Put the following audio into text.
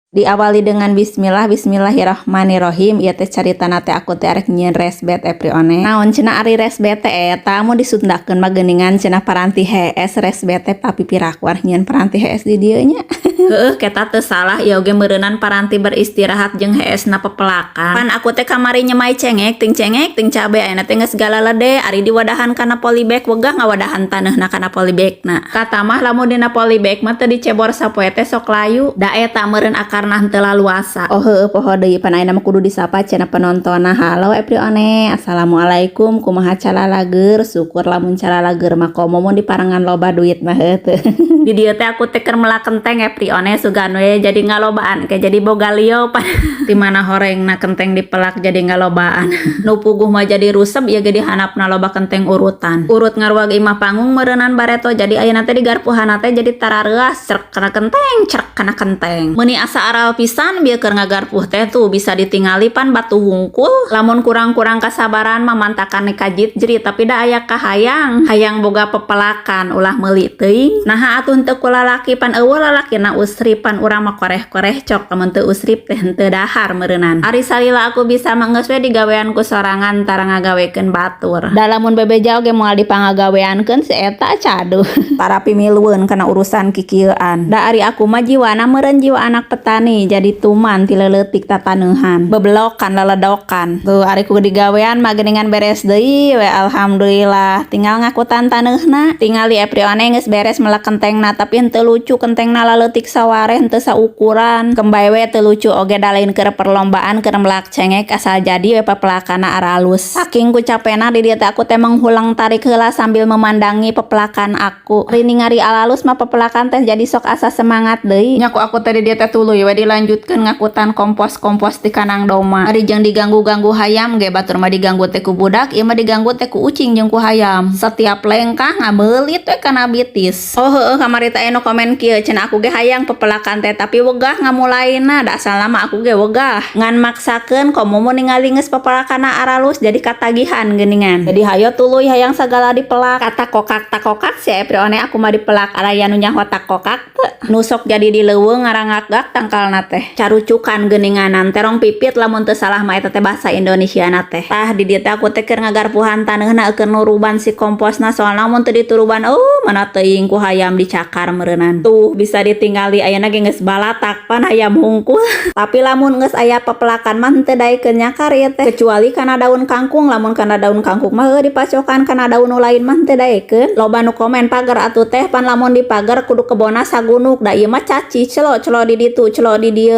Diawali dengan bismillah, bismillahirrahmanirrahim. Ieu teh caritana teh aku teh arek nyieun resbet, Eprione. Naon cenah ari resbet teh eta? Mun disundakeun mah geuningan cenah paranti hees resbet teh, tapi piraku arek nyieun paranti hees di dieu nya. Heueuh, eta teu salah ieu oge meureunan paranti beristirahat jeung heesna pepelakan. Pan aku teh kamari nyemai cengek, ting cengek, ting cabe, ayeuna teh geus galalede ari diwadahan kana polybag, wegah ngawadahan taneuhna kana polybagna. Kata mah lamun dina polybag mah teu dicebor sapoe teh sok layu. Da eta meureun akarna henteu laluasa. Oh heueuh, poho deui, pan ayeuna mah kudu disapa cenah penontonna. Halo Eprione, assalamualaikum, kumaha calalager? Syukur lamun calalager mah, komo mun diparengan loba duit mah, heuh teu. Di dieu teh aku teh keur melak kenteng, Eprione, sugan we jadi ngalobaan ke jadi boga lio pan. Di mana horengna kenteng dipelak jadi ngalobaan. Nu puguh mah jadi rusep ieu ge dihandapna loba kenteng urutan. Urut ngaruag imah panggung meureunan bareto, jadi ayeuna teh digarpuhana teh jadi tarareuas, cerek kana kenteng, cerek kana kenteng. Meuni asa aral pisan bieu keur ngagarpuh teh, tuh bisa ditingali pan batu hungkul. Lamun kurang-kurang kasabaran mah mantakan kajit jeri, tapi da aya kahayang. Hayang boga pepelakan, ulah meuli teuing. Naha atuh henteu ku lalaki? Pan euweuh lalakina usrip, pan urang mah koreh-koreh cok, lamun teu usrip teh henteu dahar meureunan. Ari salila aku bisa mah geus we digawean ku sorangan, tara ngagawekeun batur. Da lamun bebeja oge moal dipangagaweankeun si eta caduh. Tara pimilueun kana urusan kikieuan. Da ari aku mah jiwana meureun jiwa anak petani, jadi tuman ti leutik tataneuhan. Bebelokan leledokan. Tuh, ari ku digawean mah geuningan beres deui we, alhamdulillah. Tinggal ngakutan taneuhna. Tingali, Eprione, geus beres melak kentengna, tapi henteu lucu kentengna, laleutik sawareh, henteu saukuran. Kembay we teu lucu oge, da lain keur perlombaan keur melak cengek, asal jadi we pepelakanna aralus. Saking ku capena di dieu teh aku teh menghulang tarik heula sambil memandangi pepelakan aku. Ari ningali alalus mah pepelakan teh jadi sok asa semangat deui. Nya ku aku teh di dieu teh tuluy we dilanjutkeun ngakutan kompos-kompos di kandang doma. Ari jeung diganggu-ganggu hayam ge, batur mah diganggu teh ku budak, ieu mah diganggu teh ku ucing jeung ku hayam. Setiap lengkah ngabeulit we kana bitis. Oh heueuh, kamari teh anu komen kieu cenah, aku ge hayang pepelakan teh tapi wegah ngamulaina, da asalna mah aku ge wegah. Ngan maksakeun, komo mun ningali geus pepelakanna aralus jadi katagihan geuningan. Jadi hayo tuluy hayang sagala dipelak. Kata kokak tak kokak si Eprione, aku mah dipelak, araya nu nyaho tak kokak teu. Nu sok jadi di leuweung ngarangagak tangkalna teh. Carucukan geuninganan terong pipit lamun teu salah mah eta teh bahasa Indonesiana teh. Tah, di dieu teh aku teh keur ngagarpuhan taneuhna keur nuruban si komposna, soalna mun teu dituruban, oh mana teuing ku hayam dicakar meureunan. Tuh, bisa ditinggali ayeuna ge geus balatak pan hayam hungkul. Tapi lamun geus aya pepelakan mah henteu daekeun nyakar ieu teh, kecuali kana daun kangkung. Lamun kana daun kangkung mah heueuh dipacokan, kana daun nu lain mah henteu daekeun. Loba nu komen, pagar atuh teh, pan lamun dipagar kudu kebonna sagunuk, da ieu mah caci celo celo di ditu celo di dieu.